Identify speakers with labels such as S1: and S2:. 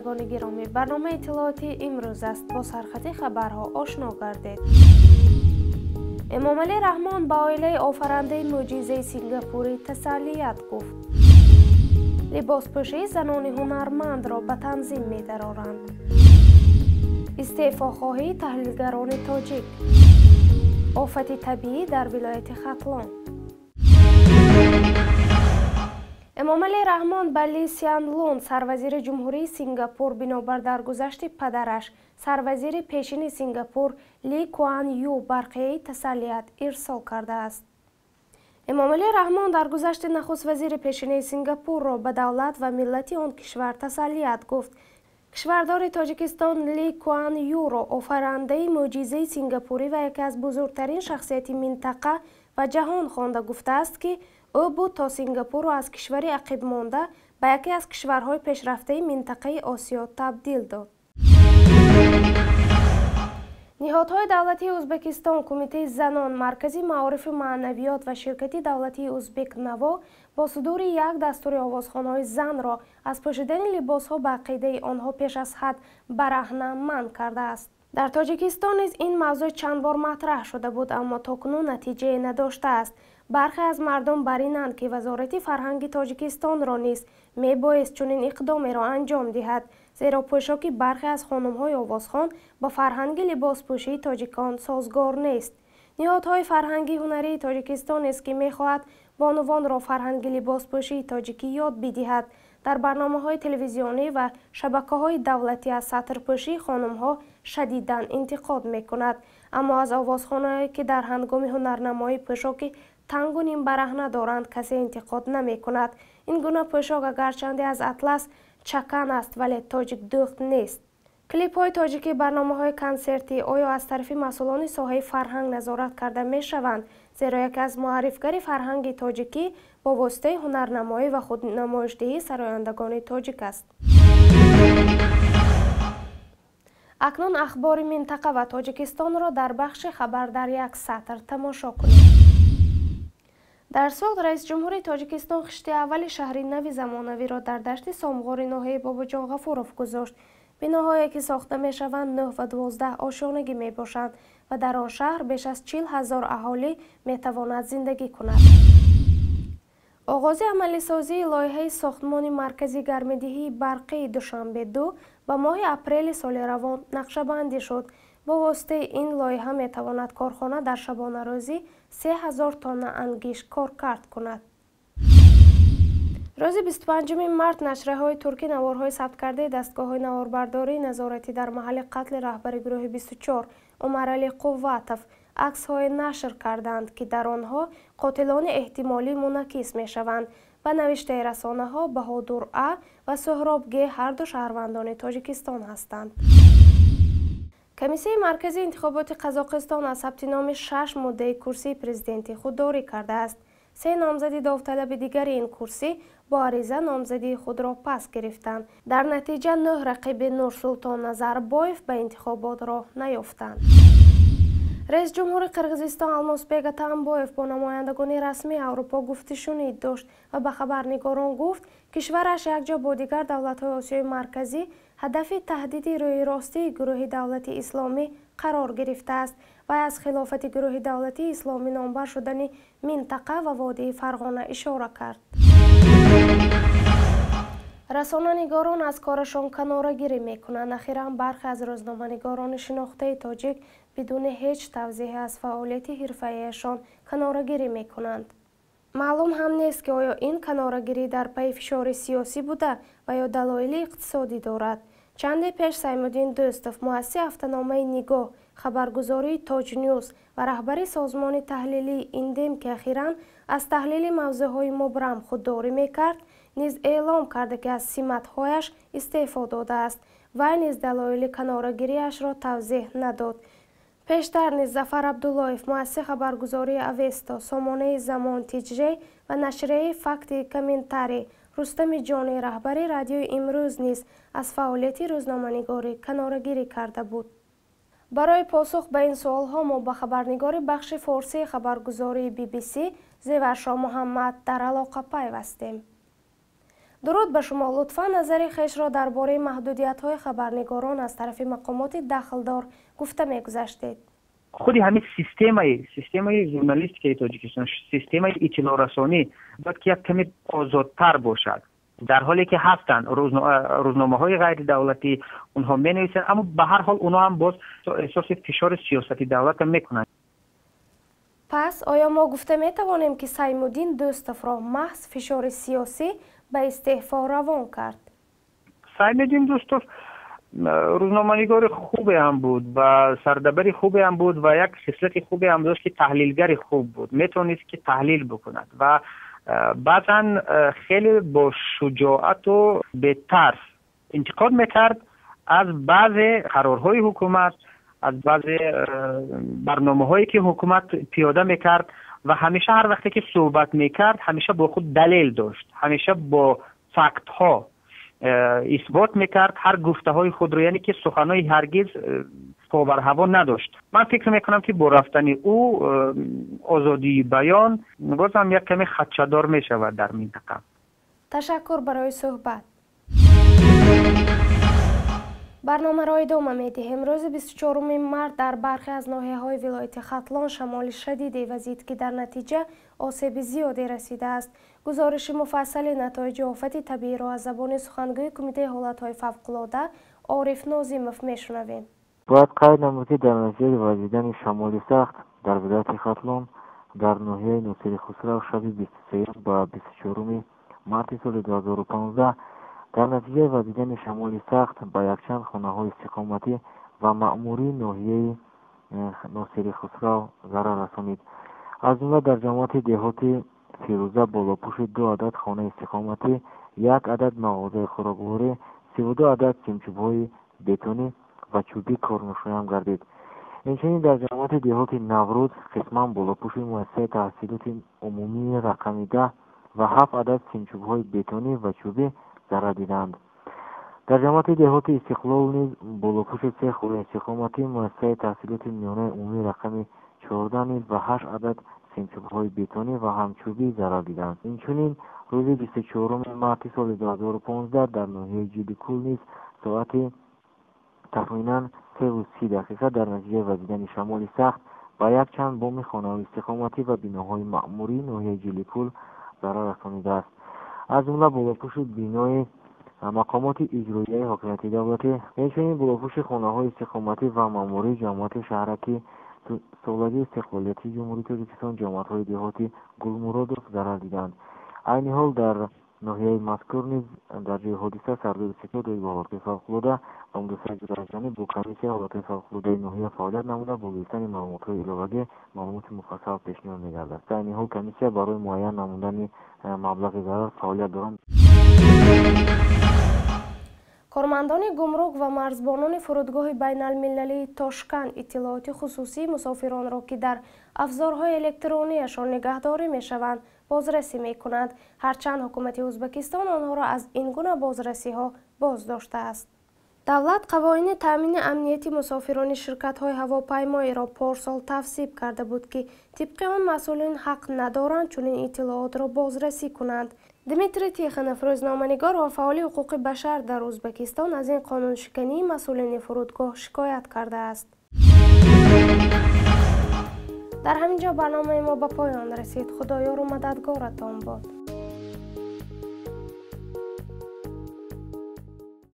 S1: Бинандагони гиромӣ, барномаи иттилоотии имрӯз аст. Бо сархати хабарҳо ошно гардед. Эмомалӣ Раҳмон ба оилаи офарандаи мӯъҷизаи сингапурӣ тасаллият гуфт. Либоспӯшии занони ҳунармандро ба танзим медароранд. Истеъфохоҳии таҳлилгарони тоҷик. Офати табиӣ дар вилояти Хатлон. Эмомалӣ Раҳмон ба Ли Сян Лун, сарвазири Ҷумҳурии Сингапур, бинобар даргузашти падараш, сарвазири пешини Сингапур Ли Куан Ю барқияи тасаллият ирсол кардааст. Эмомалӣ Раҳмон даргузашти нахуствазири пешинаи Сингапурро ба давлат ва миллати он кишвар тасаллият гуфт. Кишвардори Тоҷикистон Ли Куан Юро офарандаи мӯъҷизаи сингапурӣ ва яке аз бузургтарин шахсияти минтақа ва ҷаҳон хонда гуфтааст, ки ӯ буд то Сингапурро аз кишвари ақибмонда ба яке аз кишварҳои пешрафтаи минтақаи Осиё табдил дод. Ниҳодҳои давлатии Ӯзбекистон, Кумитаи занон, Маркази маорифи маънавиёт ва ширкати давлатии Ӯзбекнаво бо судури як дастури овозхонҳои занро аз пӯшидани либосҳо ба ақидаи онҳо пеш аз ҳад бараҳна манъ кардааст. Дар Тоҷикистон низ ин мавзӯъ чанд бор матраҳ шуда буд, аммо то кунун натиҷае надоштааст. Бархе аз мардум бар инанд, ки Вазорати фарҳанги Тоҷикистонро низ мебоист чунин иқдомеро анҷом диҳад, зеро пӯшоки бархе аз хонумҳои овозхон ба фарҳанги либоспӯшии тоҷикон созгор нест. Ниҳодҳои фарҳангии ҳунарии Тоҷикистон низ, ки мехоҳад бонувонро фарҳанги либоспӯшии тоҷикӣ ёд бидиҳад, дар барномаҳои телевизионӣ ва шабакаҳои давлатӣ аз сатрпӯшии хонумҳо шадидан интиқод мекунад. Аммо аз овозхонаое, ки дар ҳангоми ҳунарнамоӣ пӯшоки тангу нимбараҳна доранд, касе интиқод намекунад. Ин гуна пӯшок агарчанде аз атлас чакан аст, вале тоҷикдӯхт нест. Клипҳои тоҷикӣ, барномаҳои консертӣ оё аз тарафи масъулони соҳаи фарҳанг назорат карда мешаванд? Зеро яке аз муаррифгари фарҳанги тоҷикӣ бо воситаи ҳунарнамоӣ ва худнамоишдиҳии сарояндагони тоҷик аст. Акнун ахбори минтақа ва Тоҷикистонро дар бахши хабар дар як сатр тамошо кунед. Дар Суғд раисҷумҳури Тоҷикистон хишти аввали шаҳри нави замонавиро дар дашти Сомғори ноҳияи Бобоҷон Ғафуров гузошт. Биноҳое, ки сохта мешаванд, 9 ва 12 ошёнагӣ мебошанд ва дар он шаҳр беш аз 40 000 аҳолӣ метавонад зиндагӣ кунад. Оғози амалисозии лоиҳаи сохтмони маркази гармидиҳии барқии Душанбе 2 ба моҳи апрели соли равон нақшабандӣ шуд. Бо воситаи ин лоиҳа метавонад корхона дар шабонарӯзӣ 3000 тонна ангишт коркард кунад. Рӯзи 25 март нашрияҳои туркӣ наворҳои сабткардаи дастгоҳҳои наворбардории назоратӣ дар маҳалли қатли раҳбари гурӯҳи 24 Умаралӣ Қувватов аксҳое нашр карданд, ки дар онҳо қотилони эҳтимолӣ мунакис мешаванд. Ба навиштаи расонаҳо, Баҳодур А ва Суҳроб Г ҳарду шаҳрвандони Тоҷикистон ҳастанд. Комиссияи марказии интихоботи Қазоқистон аз сабти номи шаш муддаи курсии президентӣ худдорӣ кардааст. Се номзади довталаби дигари ин курсӣ бо ариза номзадии худро пас гирифтанд. Дар натиҷа нӯҳ рақиби Нурсултон Назарбоев ба интихобот роҳ наёфтанд. Раисҷумҳури Қирғизистон Алмосбек Атамбоев бо намояндагони расмии Аврупо гуфтушунид дошт ва ба хабарнигорон гуфт, кишвараш якҷо бо дигар давлатҳои Осиёи Марказӣ ҳадафи таҳдиди рӯйростии гурӯҳи Давлати Исломӣ қарор гирифтааст. Вай аз хилофати гурӯҳи Давлатии Исломӣ номбар шудани минтақа ва водии Фарғона ишора кард. Расонанигорон аз корашон канорагирӣ мекунанд. Ахиран бархе аз рӯзноманигорони шинохтаи тоҷик бидуни ҳеҷ тавзеҳе аз фаъолияти ҳирфаияшон канорагирӣ мекунанд. Маълум ҳам нест, ки оё ин канорагирӣ дар пайи фишори сиёсӣ буда ва ё далоили иқтисодӣ дорад. Чанде пеш Саймуддин Дӯстов, муассиси ҳафтаномаи Нигоҳ, хабаргузории Тоҷнюз ва раҳбари созмони таҳлилии Индем, ки ахиран аз таҳлили мавзӯъҳои мубрам худдорӣ мекард, низ эълом карда, ки аз симатҳояш истеъфо додааст. Вай низ далоили канорагириашро тавзеҳ надод. Пештар низ Зафар Абдуллоев, муассиси хабаргузории Авесто, сомонаи Замон Тиҷре ва нашрияи Факти Комментарий, Рустами Ҷонӣ, раҳбари радиои Имрӯз низ аз фаъолияти рӯзноманигорӣ канорагирӣ карда буд. Барои посух ба ин суолҳо мо ба хабарнигори бахши форсии хабаргузории BBC Зеваршо Муҳаммад дар алоқа пайвастем. Дуруд ба шумо. Лутфан назари хешро дар бораи маҳдудиятҳои хабарнигорон аз тарафи мақомоти дахлдор гуфта мегузаштед.
S2: Худи ҳамин системаи журналистикаи Тоҷикистон, системаи иттилоърасонӣ бояд ки як каме озодтар бошад. Дар ҳоле ки ҳастанд рӯзномаҳои ғайридавлатӣ, онҳо менависанд, аммо ба ҳар ҳол онҳо ҳам боз эҳсоси фишори сиёсати давлатро мекунанд.
S1: Пас оё мо гуфта метавонем, ки Саймуддин Дӯстовро маҳз фишори сиёсӣ ба истеъфо равон кард?
S2: Саймуддин Дӯстов рӯзноманигори хубе ҳам буд ва сардабари хубе ҳам буд ва як хислати хубе ҳам дошт, ки таҳлилгари хуб буд, метавонист ки таҳлил бикунад ва баъзан хеле бо шуҷоату бетарс интиқод мекард аз баъзе қарорҳои ҳукумат, аз баъзе барномаҳое ки ҳукумат пиёда мекард ва ҳамеша ҳар вақте ки суҳбат мекард, ҳамеша бо худ далел дошт, ҳамеша бо фактҳо исбот мекард ҳар гуфтаҳои худро, яъне ки суханҳои ҳаргиз побарҳаво надошт. Ман фикр мекунам, ки бо рафтани ӯ озодии баён боз ҳам як каме хадшадор мешавад дар минтақа.
S1: Ташаккур барои суҳбат. Барномаро идома медиҳем. Рӯзи 24 март дар бархе аз ноҳияҳои вилояти Хатлон шамоли шадиде вазид, ки дар натиҷа осеби зиёде расидааст. Гузориши муфассали натоиҷи офати табииро аз забони сухангӯи Кумитаи ҳолатҳои фавқулода Ориф Нозимов мешунавем.
S3: Бояд қайд намуд, ки дар натиҷаи вазидани шамоли сахт дар вилояти Хатлон дар ноҳияи Носири Хусрав шаби 23 ба 24 марти соли 2015 дар натиҷаи вазидани шамоли сахт ба якчанд хонаҳои истиқоматӣ ва маъмурии ноҳияи Носири Хусрав зарар расонид. Аз ҷумла дар ҷамоати деҳоти Фирӯза болопӯши ду адад хонаи истиқоматӣ, як адад мағозаи хӯрокворӣ, 32 адад симчӯбҳои бетонӣ ва чӯбӣ корношоям гардид. Инчунин дар ҷамоати деҳоти Наврӯз қисман болопӯши муассисаи таҳсилоти умумии рақами 10 ва ҳафт адад симчӯбҳои бетонӣ ва чӯбӣ зарар диданд. Дар ҷамоати деҳоти Истиқлол низ болопӯши се хонаи истиқоматӣ, муассисаи таҳсилоти миёнаи умумии рақами 14 низ ва ҳашт адад симчӯбҳои бетонӣ ва ҳам чӯбӣ зарар диданд. Инчунин рӯзи 24 марти соли 2015 дар ноҳияи Ҷиликул низ соати тахминан 3:30 дар натиҷаи вазидани шамоли сахт ба якчанд боми хонаҳои истиқоматӣ ва биноҳои маъмурии ноҳияи Ҷиликул зарар расонидааст. Аз ҷумла болопӯши бинои мақомоти иҷроияи ҳокимияти давлатӣ, инчунин болопӯши хонаҳои истиқоматӣ ва маъмурии ҷамоати шаҳраки солагии истиқлолияти Ҷумҳурии Тоҷикистон, ҷамоатҳои деҳоти Гулмуродов зарар диданд. Айни ҳол дар ноҳияи мазкур низ дар ҷои ҳодиса сардори ситод оид ба ҳолатҳои фавқулода ва мудофиаи гражданӣ бо комиссияи ҳолатҳои фавқулодаи ноҳия фаъолият намуда, бо гирифтани маълумотҳои иловагӣ маълумоти муфассал пешниҳод мегардад. Айни ҳол комиссия барои муайян намудани маблағи зарар фаъолият доранд.
S1: Кормандони гумрук ва марзбонони фурудгоҳи байналмилалии Тошканд иттилооти хусусии мусофиронро, ки дар афзорҳои электронияшон нигаҳдорӣ мешаванд, бозрасӣ мекунанд, ҳарчанд ҳукумати Ӯзбекистон онҳоро аз ин гуна бозрасиҳо боздоштааст. Давлат қавоини таъмини амнияти мусофирони ширкатҳои ҳавопаймоиро порсол тавсиб карда буд, ки тибқи он масъулин ҳақ надоранд чунин иттилоотро бозрасӣ кунанд. Дмитрий Тихонов, рӯзноманигор ва фаъоли ҳуқуқи башар дар Ӯзбекистон, аз ин қонуншикании масъулини фурудгоҳ шикоят кардааст. Дар ҳамин ҷо барномаи мо ба поён расид. Худоёру мададгоратон бод.